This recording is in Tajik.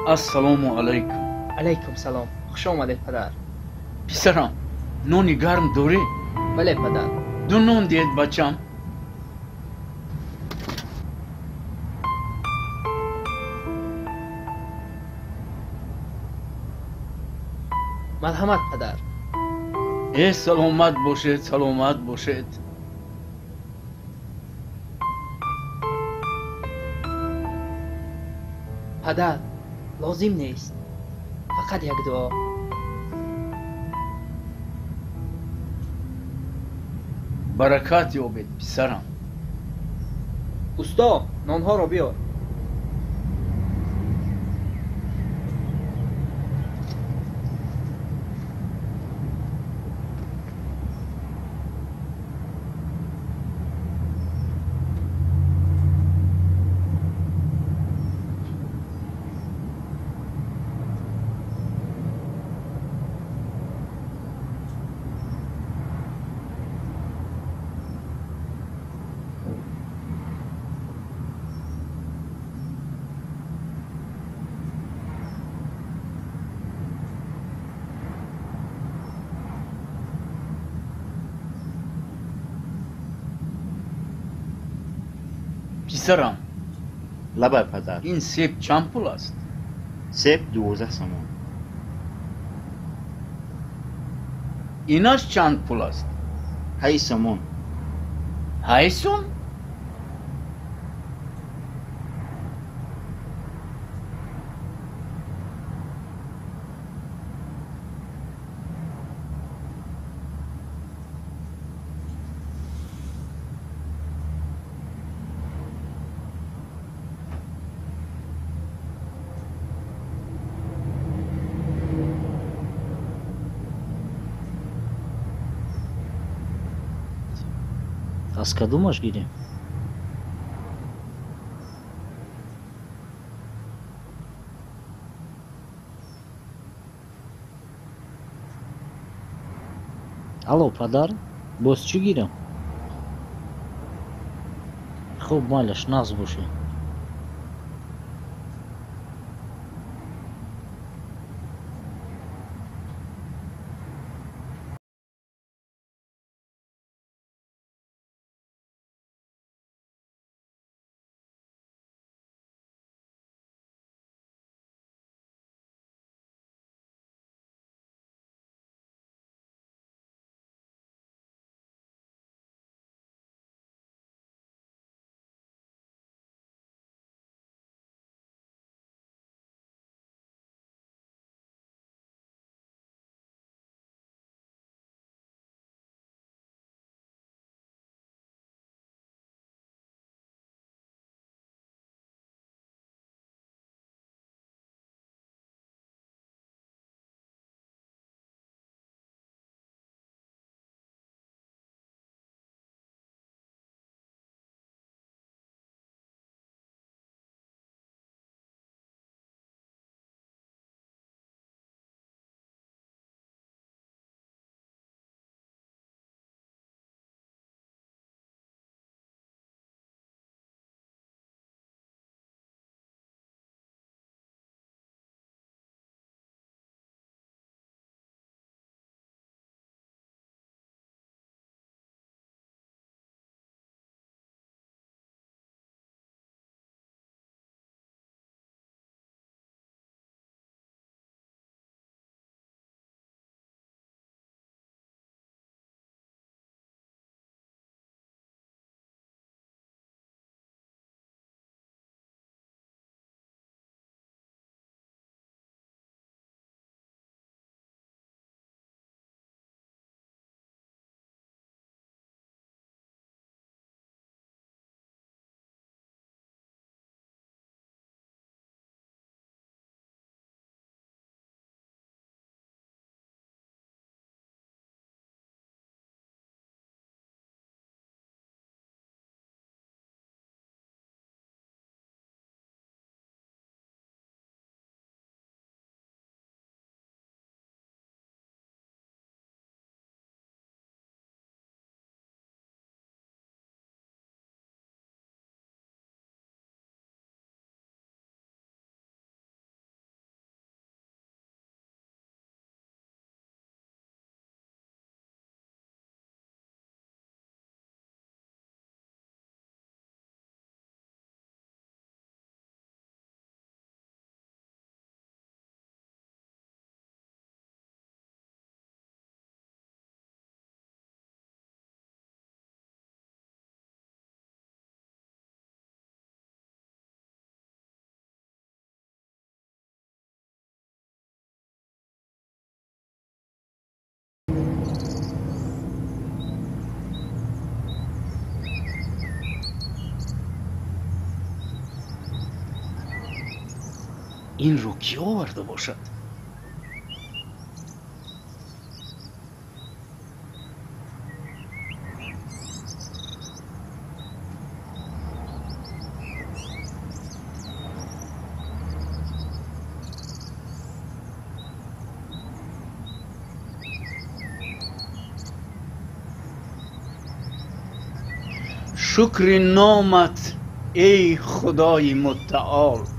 Ассалому алайкум. Алайкум салом. Хуш омадед, падар. Писарам, нони гарм дорӣ? Бале, падар. Ду нон диҳед, бачам. Марҳамат, падар. Э, саломат бошед, саломат бошед. Падар, лозим нест. Фақат як дуо. Баракат ёбед, писарам. Усто, нонҳоро биёр. Писарам. Лабай, падар. Ин себ чанд пул аст? Себ 12 сомон. Инаш чанд пул аст? 8 сомон. 8 сом? Аз кадомаш гирем? Алло, падар, боз чӣ гирам? Хуб, майлаш, нағз бошед. Инро кӣ оварда бошад? Шукри номат, эй Худои муттаол.